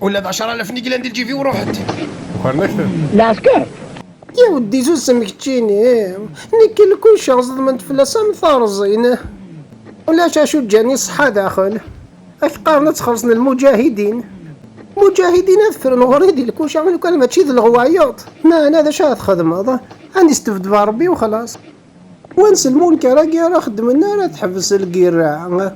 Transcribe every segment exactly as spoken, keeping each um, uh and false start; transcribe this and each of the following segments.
Ula d ɛecra alaf n yiglan di lǧib-iw ruḥent. Lɛesker. Ya weddi susem keččini. Nekk lkuca ẓedment fell-as am terẓin. Ulac acu ǧǧan i ṣṣeḥḥa daxel. Ak qqaren ad txellṣen lmuǧahidin. Muǧahidin ad ffren ɣur-i di lkuca lukan mačči d leɣwayeḍ. Meɛna d acu ara txedmeḍ? Ad nistebdeb Rebbi u xlaṣ. Wansi lmunkar-agi ara xeddmen ara teḥbes lgirra.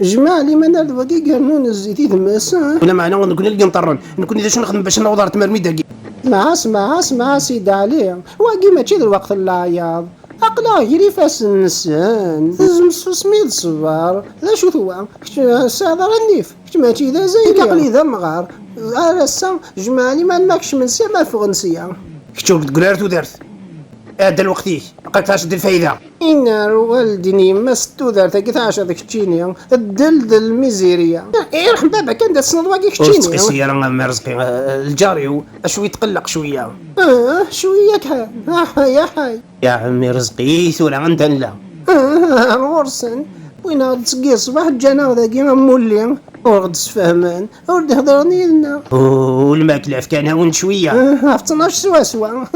Jmaɛ liman ar d wagi gernun zzit i tmes. Ulameɛna nekkni i yenṭerren, nekkni d acu nexdem bac naweḍ ɣer tmermit-agi? Smeɛ, smeɛ, smeɛ a Sidi Ɛli, wagi mačči d lweqt n leɛyaḍ. Aql-aɣ gar ifassen-nsen. Tezem tsusmi d ṣṣber. D acu-t wa? Kečč tesɛiḍ ara nnif? Kečč mačči d azayri. Nekk aql-i d amɣar. Ar ass-a, jmaɛ liman ma kecmen sya ma ffɣen sya. Kečč ur deg ula ar tudert. Iɛedda lweqt-ik, aql-ak tɛaceḍ di lfayda. Inna ɣer waldi n yemma-s n tudert-agi tɛaceḍ keččini, ddel d lmizirya. Irḥem baba-k anda tessneḍ wagi keččini. Ur tettqisi ara a mmi Rezqi, lǧar-iw, acu yetqelleq cwiya. Ah, cwiya kan, aḥay aḥay. Ya ɛemmi Rezqi, tura anda nella? Ah, ɣur-sen, wwin-aɣ-d seg ṣṣbeḥ ǧǧan-aɣ dagi am wulli, ur ɣ-d-sfehmen. Ur d-heddren yid-neɣ. U lmakla fkan-awen-d cwiya. Ɣef ttnac swaswa.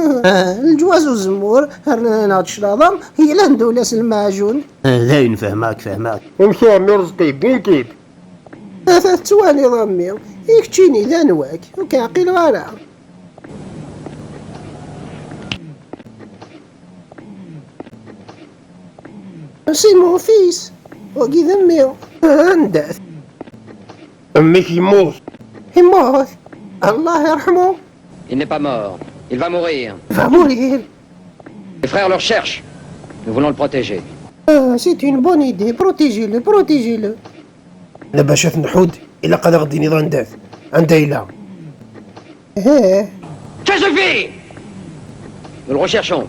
Leǧwaz uzemmur, rnan-aɣ-d claḍa, yellan d ula s lmeɛjun. Dayen fehmeɣ-k, fehmeɣ-k. Amek a ɛemmi Rezqi, wwin-k-id? Ata tettwaliḍ a mmi, i keččini d anwa-k, ur k-ɛqileɣ ara. C'est mon fils. Wagi d mmi. Anda-t? Mmi-k yemmut. Yemmut. Allah yerḥmu. Il n'est pas mort. Il va mourir. Va mourir. Les frères le recherchent. Nous voulons le protéger. Ah, c'est une bonne idée. Protégez-le, protégez-le. Bac ad t-nḥudd, ilaq ad aɣ-d-tiniḍ anda-t, anda yella. Eh. Ça suffit. Nous le recherchons.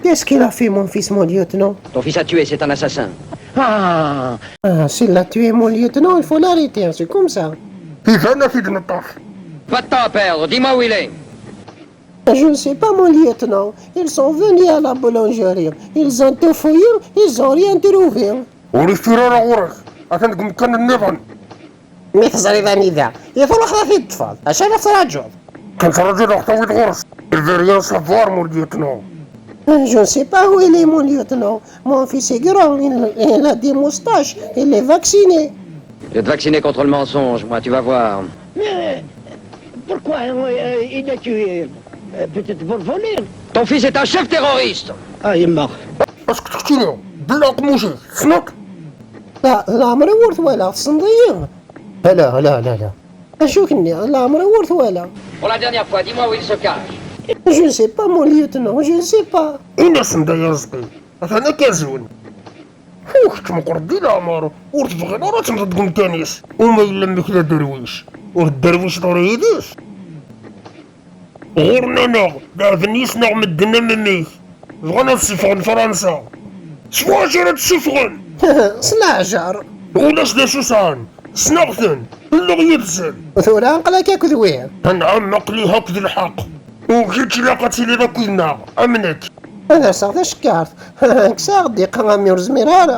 Qu'est-ce qu'il a fait, mon fils, mon lieutenant? Ton fils a tué, c'est un assassin. Ah, ah, s'il a tué mon lieutenant, il faut l'arrêter, c'est comme ça. Iban ad t-id-neṭṭef. Pas de temps à perdre, dis-moi où il est. Je ne sais pas, mon lieutenant. Ils sont venus à la boulangerie. Ils ont tout fouillé, ils ont rien trouvé. Ur yeffi ara ɣur-k. Atan deg umkan nniḍen. Mi teẓriḍ anida i truḥeḍ ad t-id-teṭṭfeḍ, acu ara tettṛaǧuḍ? Kan ttṛaǧuɣ ad aɣ-tawiḍ ɣur-s. Il veut rien savoir, mon lieutenant. Je ne sais pas où il est, mon lieutenant. Mon fils est grand, il, il a des moustaches, il est vacciné. Je vais te vacciner contre le mensonge, moi, tu vas voir. Mais pourquoi euh, il a tué euh, Peut-être pour voler. Ton fils est un chef terroriste. Ah, il est mort. Est-ce que tu belli aqemmuc-ik tessneḍ-t? La, leɛmer-iw ur t-walaɣ, tessneḍ-iyi? Ala, ala, ala, ala. Acu k-nniɣ, leɛmer-iw ur t-walaɣ. Pour la dernière fois, dis-moi où il se cache. Je ne sais pas, mon lieutenant, je ne sais pas. Ini-asen-d ay Arezqi, atan akka zun. Ḥu, kečč meqqreḍ di leɛmer, ur tebɣiḍ ara ad temmteḍ deg umkan-is. Uma yella mmi-k d aderwic, ur tderwiceḍ ara yid-s? Ɣur-neɣ, beɛden yis-neɣ medden am mmi-k. Bɣan ad ssufɣen Fransa. S wacu ara tt-ssufɣen? S leɛjer. Ulac d acu sɛan. Ssneɣ-ten. Lliɣ yid-sen. Tura aql-ak akked wi? Anɛam, aql-i akked lḥeqq. U kečč ilaq ad tiliḍ akked-neɣ, am nekk. Ad aseɣ tacekkart. Kkseɣ ddiqa a mmi, ur zmireɣ ara.